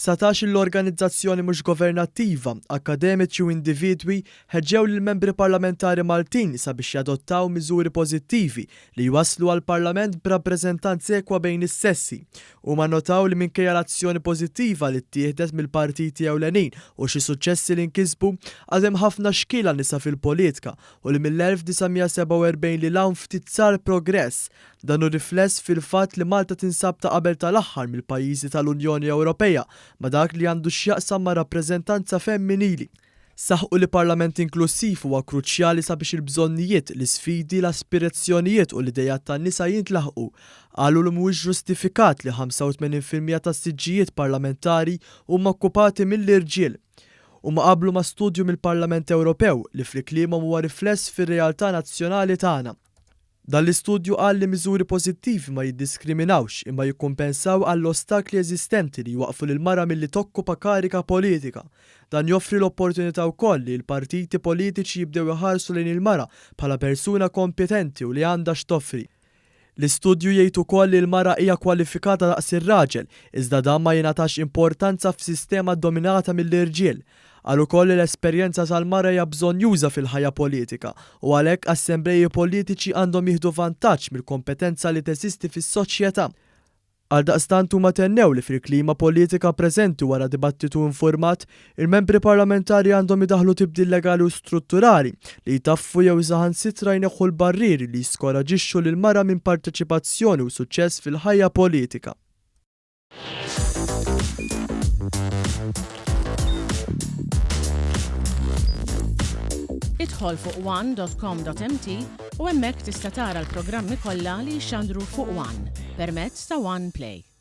19-il organizzazzjoni mhux governattiva, akkademiċi u individwi ħeġġew lill-Membri Parlamentari Maltin sabiex jadottaw miżuri pożittivi li jwasslu għal Parlament b'rappreżentanza ekwa bejn is-sessi. Huma nnotaw li minkejja l-azzjoni pożittiva li ttieħdet mill-partiti ewlenin u xi suċċessi li nkisbu, għad hemm ħafna xkiel għan-nisa fil-politka u li mill-1947 lil hawn ftit sar progress. Dan hu rifless fil-fatt li Malta tinsab ta' qabel tal-aħħar mill-pajjiżi tal-Unjoni Ewropea ma' dak li għandu x'jaqsam ma' rappreżentanza femminili. Saħqu li Parlament inklussiv huwa kruċjali sabiex il-bżonnijiet, l-isfidi, l-aspirezzjonijiet u l-ideat tan-nisa jintlaħqu. Qalu li mhuwiex ġustifikat li 85% tas-siġġijiet parlamentari huma okkupati mill-irġiel. Huma qablu ma' studju mill-Parlament Ewropew li fli kliemhom huwa rifless fir-realtà nazzjonali tagħna. Dan l-istudju qal li miżuri pożittivi ma jiddiskriminawx imma jikkumpensaw għall-ostakli eżistenti li jwaqqfu lill-mara milli tokkupa karika politika. Dan joffri l-opportunità wkoll li l-partiti politiċi jibdew iħarsu lejn il-mara bħala persuna kompetenti u li għandha x'toffri. L-istudju jgħid ukoll li l-mara hija kwalifikata daqs ir-raġel, iżda dan ma jingħatax importanza f'sistema ddominata mill-irġiel. Qal ukoll li l-esperjenza tal-mara hija bżonnjuża fil-ħajja politika u għalhekk assembleji politiċi għandhom jieħdu vantaġġ mill-kompetenza li teżisti fis-soċjetà. Għaldaqstant huma tennew li fil-klima politika preżenti wara dibattitu infurmat, il-membri parlamentari għandhom idaħħlu tibdil legali u strutturali li jtaffu jew saħansitra jneħħu l-barrieri li jiskoraġixxu lill-mara minn parteċipazzjoni u suċċess fil-ħajja politika. Idħol fuq one.com.mt u hemmhekk tista' tara l-programmi kollha li jixxandru fuq One permezz ta' One Play.